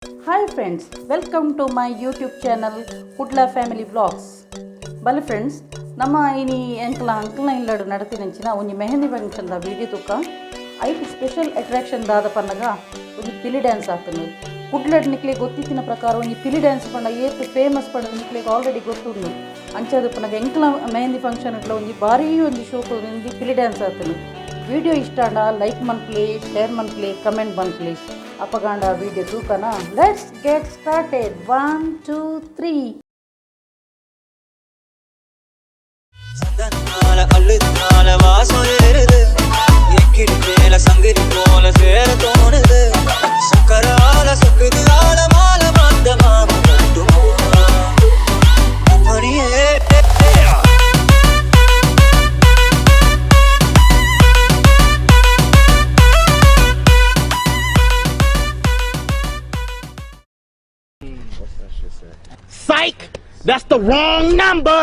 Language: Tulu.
Hi friends, welcome to my YouTube channel Kudla family vlogs. ಬಲೆ ಫ್ರೆಂಡ್ಸ್, ನಮ್ಮ ಇನಿ ಎಂಕ್ಲ ಅಂಕಲ್ನ ಇಲ್ಲಡು ನಡತಿನಂಚಿನ ಒಂಜಿ ಮೆಹಂದಿ ಫಂಕ್ಷನ್ ದ ವಿಡಿಯೋ ತೂಕ. ಐಟ್ ಸ್ಪೆಷಲ್ ಅಟ್ರಾಕ್ಷನ್ ದಾದ ಪನ್ನಗ ಒಂಜಿ ಪಿಲಿ ಡ್ಯಾನ್ಸ್ ಆತುಂಡು. ಕುಡ್ಲಡ್ ನಿಕ್ಲೆ ಗೊತ್ತಿತ್ತಿನ ಪ್ರಕಾರ ಒಂಜಿ ಪಿಲಿ ಡ್ಯಾನ್ಸ್ ಪಂಡ ಏತ್ ಫೇಮಸ್ ಪಂಡ ನಿಕ್ಲೆಗ್ ಆಲ್ರೆಡಿ ಗೊತ್ತುಂಡು. ಅಂಚಾದ ಪನ್ನಗ ಎಂಕ್ಲ ಮೆಹಂದಿ ಫಂಕ್ಷನ್ ಇಟ್ಲ ಒಂಜಿ ಭಾರೀ ಒಂಜಿ ಶೋಕು ಒಂಜಿ ಪಿಲಿ ಡ್ಯಾನ್ಸ್ ಆತುಂಡು. ವಿಡಿಯೋ ಇಷ್ಟ ಆಂಡ ಲೈಕ್ ಮನ್ಪುಲೆ, ಶೇರ್ ಮನ್ಪುಲೆ, ಕಮೆಂಟ್ ಮನ್ಪುಲೆ. ಅಪಗಾಂಡ ವಿಡಿಯೋ ತೂಕನ. Let's get started. 1 2 3. சந்தனால அள்ளுனால வாசம் ஏறுது, எக்கிரி மேல சங்கிரி போல சேர தோணுது, சக்கரால சொக்குது ஆல மால மாந்த மாம கட்டுமா மணியே. Psych! That's the wrong number!